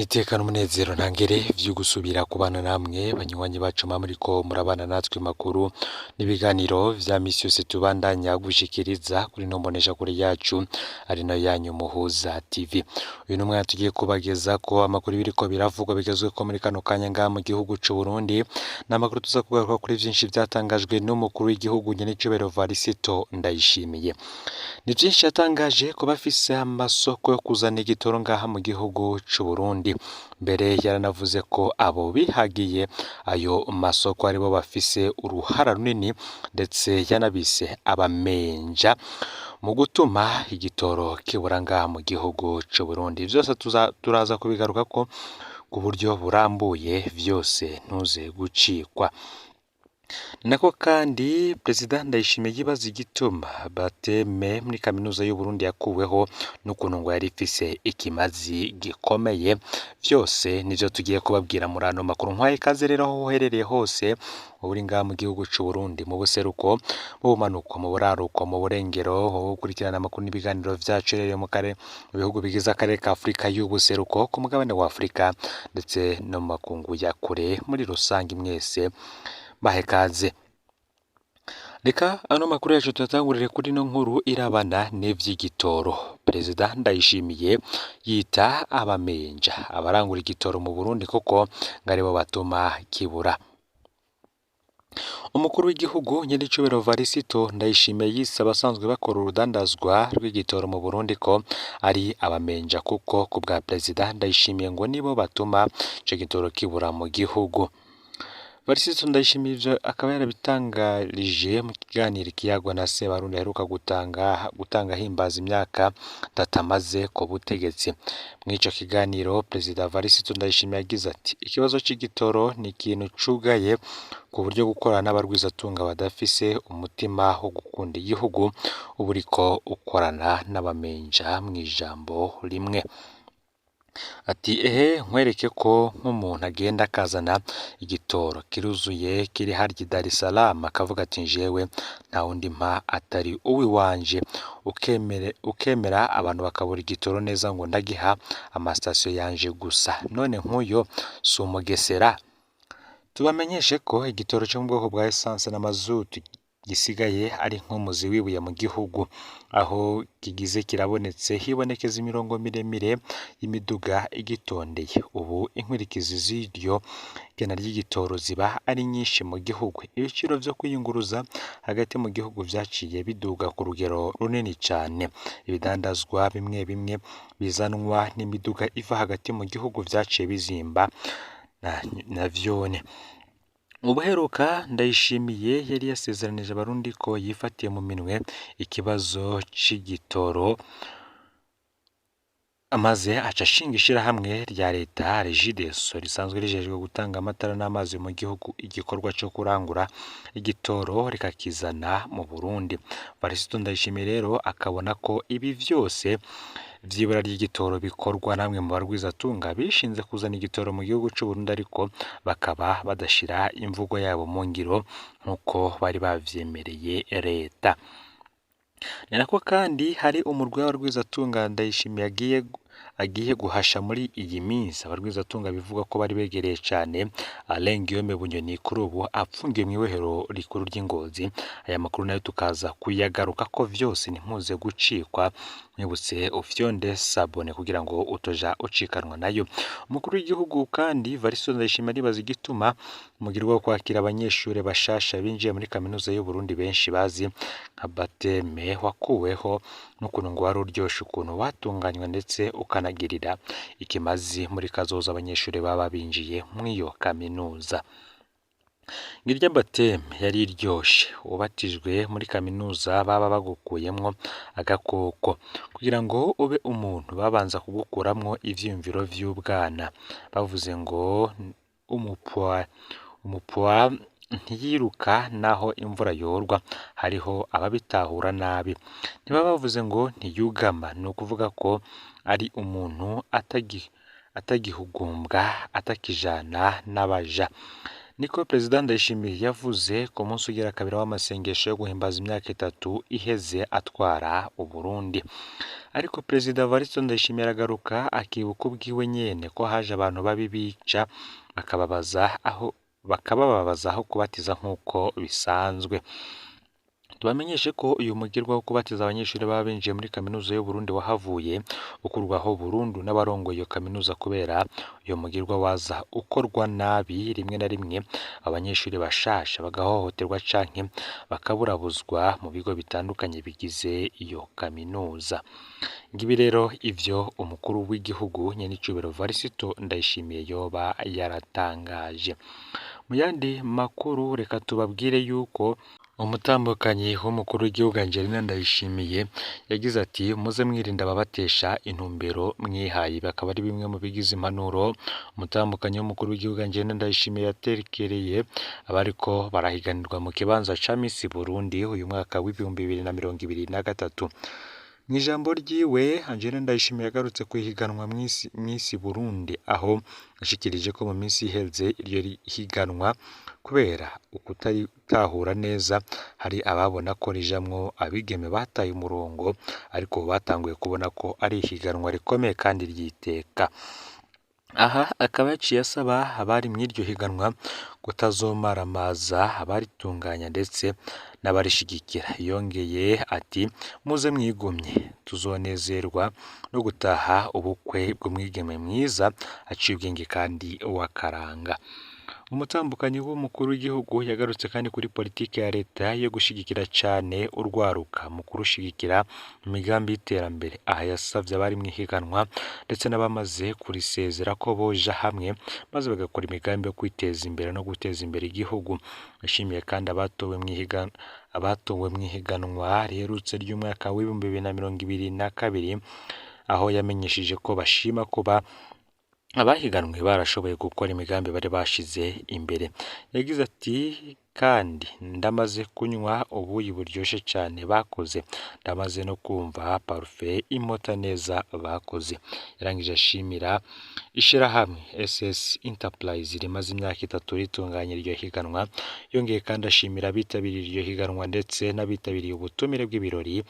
Niteka n'umunezero ntangere vyo gusubira kubana namwe banywanyi bacu mwa muriko murabana natwe makuru n'ibiganiro vya misi yose tubandanya gushikiriza kuri ino mboneshakure yacu ari nayo yanyu Muhuza TV. Uyu n'umwanya tugiye kubagezako amakuru biriko biravugwa bigezweko muri kano kanya ngaha mu gihugu c'Uburundi. Ni amakuru tuza kugaruka kuri vyinshi vyatangajwe n'umukuru w'igihugu nyen'icubahiro Varisito Ndayishimiye. Ni vyinshi yatangaje ku bafise amasoko yo kuzana igitoro ngaha mu gihugu c'Uburundi. Mbere yaranavuze ko abo bihagiye ayo masoko aribo bafise uruhara runini, ndetse yanabise abamenja mu gutuma igitoro kibura ngaha mu gihugu c'Uburundi. Vyose turaza kubigarukako ku buryo burambuye, vyose ntuze gucikwa. Ni nako kandi Perezida Ndayishimiye yibaza igituma Bateme muri kaminuza y'Uburundi yakuweho n'ukuntu ngo yari ifise ikimazi gikomeye. Vyose nivyo tugiye kubabwira muri ano makuru. Nkwaye ikaze rero aho uherereye hose, wowe uri ngaha mu gihugu c'Uburundi, mu buseruko, mu bumanuko, mu buraruko, mu burengero, wowe ukurikirana amakuru n'ibiganiro vyacu uherereye mu karere, mu bihugu bigize akarere ka Afurika y'ubuseruko, ku mugabane wa Afurika, ndetse no mu makungu ya kure muri rusangi, mwese bahe kaze. Reka ano makuru yacu tuyatangurire kuri ino nkuru irabana n'ivy'igitoro. Perezida Ndayishimiye yita abamenja abarangura igitoro mu Burundi kuko ngo aribo batuma kibura. Umukuru w'igihugu nyen'icubahiro Varisito Ndayishimiye yise abasanzwe bakora urudandazwa rw'igitoro mu Burundi ko ari abamenja, kuko ku bwa Perezida Ndayishimiye ngo nibo batuma ico gitoro kibura mu gihugu. Varisito Ndayishimiye ivyo akaba yarabitangarije mu kiganiro Ikiyagwa na Sebarundi aheruka gutanga ahimbaza imyaka datamaze ku butegetsi. Mw'ico kiganiro Perezida Varisito Ndayishimiye yagize ati: "Ikibazo c'igitoro ni ikintu cugaye ku buryo gukorana n'abarwizatunga badafise umutima wo gukunda igihugu uba uriko ukorana n'abamenja mw'ijambo rimwe." Ati: "Ehe nkwereke ko nk'umuntu agenda akazana igitoro kiruzuye kiri harya i Dar es Salaam, akavuga ati jewe nta wundi mpa atari uwiwanje, ukemera abantu bakabura igitoro neza ngo ndagiha amasitasiyo yanje gusa, none nk'uyo si umugesera?" Tubamenyeshe ko igitoro co mu bwoko bwa essence na mazutu gisigaye ari nk'umuzi w'ibuye mu gihugu, aho kigize kirabonetse hibonekeza imirongo miremire y'imiduga igitondeye. Ubu inkurikizi z'iryo gena ry'igitoro ziba ari nyinshi mu gihugu. Ibiciro vyo kwiyunguruza hagati mu gihugu vyaciye biduga ku rugero runini cane. Ibidandazwa bimwe bimwe bizanwa n'imiduga iva hagati mu gihugu vyaciye bizimba na vyone. Ubuheruka Ndayishimiye yari yasezeranije abarundi ko yifatiye mu minwe ikibazo c'igitoro, maze aca ashinga ishirahamwe rya leta Regideso risanzwe rijejwe gutanga amatara n'amazi mu gihugu, igikorwa co kurangura igitoro rikakizana mu Burundi. Varisito Ndayishimiye rero akabona ko ibi vyose vy'ibura ry'igitoro bikorwa namwe mu barwizatunga bishinze kuzana igitoro mu gihugu c'Uburundi, ariko bakaba badashira imvugo yabo mu ngiro nk'uko bari bavyemereye leta. Ni nako kandi hari umurwi w'abarwizatunga Ndayishimiye agiye guhasha muri iyi minsi. Abarwizatunga bivugwa ko bari begereye cane Alain Guillaume Bunyoni, kuri ubu apfungiwe mw'ibohero rikuru ry'i Ngozi. Aya makuru nayo tukaza kuyagarukako, vyose ntimuze gucikwa. Mwibutse ufyonde sabone kugira ngo utoja ucikanwa nayo. Umukuru w'igihugu kandi Varisito Ndayishimiye aribaza igituma umugirwa wo kwakira abanyeshure bashasha binjiye muri kaminuza y'Uburundi benshi bazi nka Bateme wakuweho, n'ukuntu ngo wari uryoshe, ukuntu watunganywa ndetse ukanagirira ikimazi muri kazoza abanyeshure baba binjiye mw'iyo kaminuza. Ngirya Bateme yari iryoshe, ubatijwe muri kaminuza baba bagukuyemwo agakoko. Kugira ngo ube umuntu babanza kugukuramwo ivyiyumviro vy'ubwana. Bavuze ngo umupwa ntiyiruka naho imvura yorwa, hariho ababitahura nabi. Ntibaba bavuze ngo ntiyugama, ni ukuvuga ko ari umuntu atagihugumbwa, atakijana n'abaja. Niko Perezida Ndayishimiye yavuze ku munsi ugira kabiri w'amasengesho yo guhimbaza imyaka 3 iheze atwara Uburundi. Ariko Perezida Evariste Ndayishimiye aragaruka akibuka ubwiwe nyene ko haje abantu babi bica bakababaza aho kubatiza nk'uko bisanzwe. Tubamenyeshe ko uyu mugirwa wo kubatiza abanyeshuri baba binjiye muri kaminuza y'Uburundi wahavuye ukurwaho burundu n'abarongoye iyo kaminuza kubera uyu mugirwa waza ukorwa nabi, rimwe na rimwe abanyeshuri bashasha bagahohoterwa canke bakaburabuzwa mu bigo bitandukanye bigize iyo kaminuza. Ngibi rero ivyo umukuru w'igihugu nyenicubahiro Evariste Ndayishimiye yoba yaratangaje. Mu yandi makuru reka tubabwire yuko umutambukanyi w'umukuru w'igihugu Angelina Ndayishimiye yagize ati muze mwirinda ababatesha intumbero mwihaye. Bakaba ari bimwe mu bigize impanuro umutambukanyi w'umukuru w'igihugu Angelina Ndayishimiye yatekereye abariko barahiganirwa mu kibanza ca Miss Burundi uyu mwaka w'2023. Mw'ijambo ryiwe Angelina Ndayishimiye yagarutse kw'ihiganwa Miss Burundi, aho yashikirije ko mu minsi iheze iryo higanwa kubera ukutaritahura neza hari ababona ko rijamwo abigeme bataye umurongo, ariko batanguye kubona ko ari ihiganwa rikomeye kandi ryiteka. Aha akaba yaciye asaba abari mw'iryo higanwa kutazomaramaza abaritunganya ndetse n'abarishigikira. Yongeye ati muze mwigumye, tuzonezerwa no gutaha ubukwe bw'umwigeme mwiza aciye ubwenge kandi w'akaranga. Umutambukanyi w'umukuru w'igihugu yagarutse kandi kuri politike ya leta yo gushigikira cane urwaruka mu kurushigikira mu migambi y'iterambere. Aha yasavye abari mw'ihiganwa ndetse n'abamaze kurisezera ko boja hamwe maze bagakora imigambi yo kwiteza imbere no guteza imbere igihugu. Yashimiye kandi abatowe mw'ihiganwa riherutse ry'umwaka w'2022, aho yamenyesheje ko bashima kuba abahiganwe barashoboye gukora imigambi bari bashize imbere. Yagize ati kandi ndamaze kunywa ubuyi buryoshe cane bakoze, ndamaze no kumva parufe imota neza bakoze. Yarangije ashimira ishirahamwe SS Enterprise rimaze imyaka 3 ritunganya iryo higanwa. Yongeye kandi ashimira abitabiriye iryo higanwa ndetse n'abitabiriye ubutumire bw'ibirori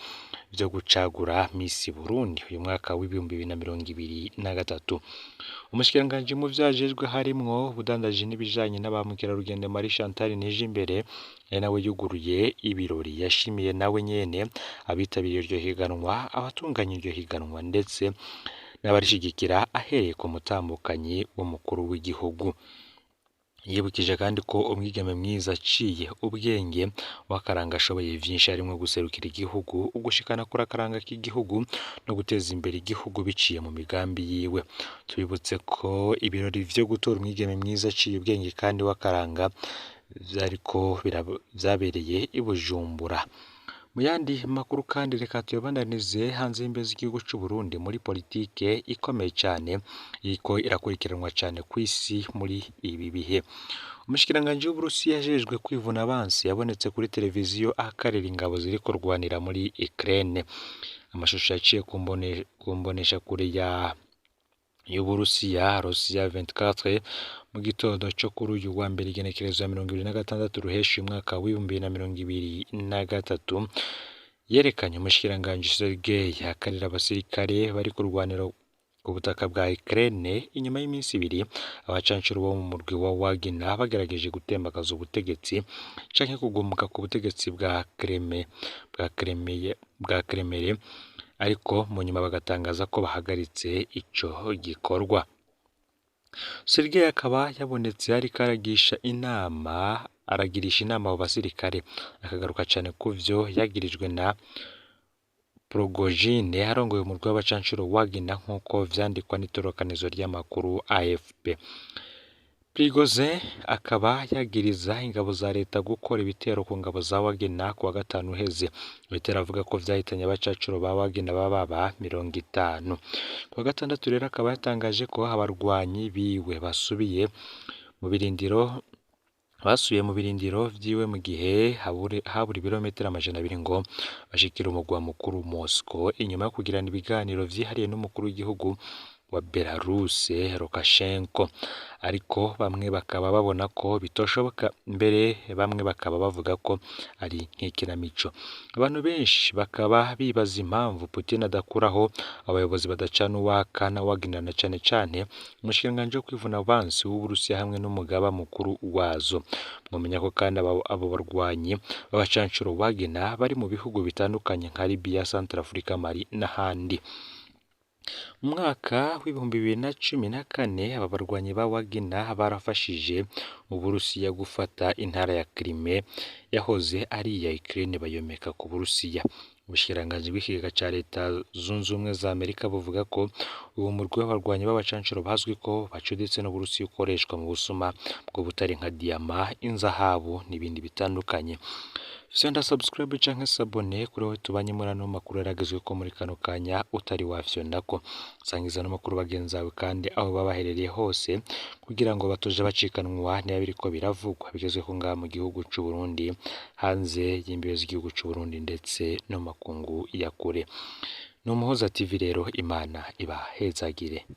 vyo gucagura Miss Burundi uyu mwaka w'2023. Umushikiranganji mu vyo ajejwe harimwo ubudandaji n'ibijanye na ba mukerarugendo Marie Chantal Nijimbere ari nawe yuguruye ibirori, yashimiye nawe nyene abitabiriye iryo higanwa, abatunganya iryo higanwa ndetse n'abarishigikira ahereye ku mutambukanyi w'umukuru w'igihugu. Yibukije kandi ko umwigeme mwiza aciye ubwenge w'akaranga ashoboye vyinshi harimwo guserukira igihugu, ugushikana kuri akaranga k'igihugu no guteza imbere igihugu biciye mu migambi yiwe. Tubibutse ko ibirori vyo gutora umwigeme mwiza aciye ubwenge kandi w'akaranga vyariko vyabereye i Bujumbura. Mu yandi makuru kandi reka tuyabandanize hanze y'imbibe z'igihugu c'u Burundi muri politike ikomeye cane iriko irakurikiranwa cane kw'isi muri ibi bihe. Umushikiranganji w'Uburusiya ajejwe kwivuna abansi yabonetse kuri televiziyo akarira ingabo ziriko kurwanira muri Ukraine. Amashusho yaciye ku mboneshakure y'Uburusiya Russia 24 mu gitondo co kuri uyu wa mbere igenekerezo ya 26 Ruheshi umwaka w'2023 yerekanye umushikiranganji Sergei akarira abasirikare bari kurwanira ku butaka bwa Ukraine inyuma y'iminsi ibiri abacancuro bo mu murwi wa Wagner bagerageje gutembagaza ubutegetsi canke kugumuka ku butegetsi bwa Kremlin, ariko mu nyuma bagatangaza ko bahagaritse ico gikorwa. Sergei akaba yabonetse ariko aragirisha inama abo basirikare, akagaruka cane kuvyo yagirijwe na Prigozhin arongoye umurwi w'abacancuro Wagner nk'uko vyandikwa n'itororokanizo ry'amakuru AFP. Prigozhin akaba yagiriza ingabo za leta gukora ibitero ku ngabo za Wagner kuwa gatanu uheze. Ibitero avuga ko vyahitanye abacancuro ba Wagner baba 50. Kuwa gatandatu rero akaba yatangaje ko abarwanyi biwe basubiye mu birindiro vyiwe mu gihe habura ibirometero 200 ngo bashikire umugwa mukuru Moscow, inyuma yo kugirana ibiganiro vyihariye n'umukuru w'igihugu wa Belarus Lukashenko, ariko bamwe bakaba babona ko bitoshoboka, mbere bamwe bakaba bavuga ko ari nk'ikinamico. Abantu benshi bakaba bibaza impamvu Putin adakuraho abayobozi badacana uwaka na Wagner, na cane cane umushikiranganji wo kwivuna abansi w'Uburusiya hamwe n'umugaba mukuru wazo. Mwomenya ko kandi abo barwanyi b'abacancuro Wagner bari mu bihugu bitandukanye nka Libya, Centrafrica, Mali n'ahandi. Mu mwaka w'2014 aba barwanyi ba Wagner barafashije Uburusiya gufata intara ya Crimea yahoze ari iya Ukraine bayomeka ku Burusiya. Ubushikiranganji bw'ikigega ca Leta Zunze Ubumwe za Amerika buvuga ko uwo murwi w'abarwanyi b'abacancuro bazwi ko bacuditse n'Uburusiya ukoreshwa mu busuma bw'ubutare nka diyama, inzahabu n'ibindi bitandukanye. Fyonda subscribe canke s'abonner kuri wowe tubanye muri ano makuru yaragezweko muri kano kanya utari wafyondako. Sangiza ano makuru bagenzi bawe kandi aho baba baherereye hose kugira ngo batoje bacikanwa niba biriko biravugwa bigezweko ngaha mu gihugu c'u Burundi, hanze y'imbibe z'igihugu c'u Burundi ndetse no mu makungu ya kure. Ni Umuhoza TV rero, Imana ibahezagire.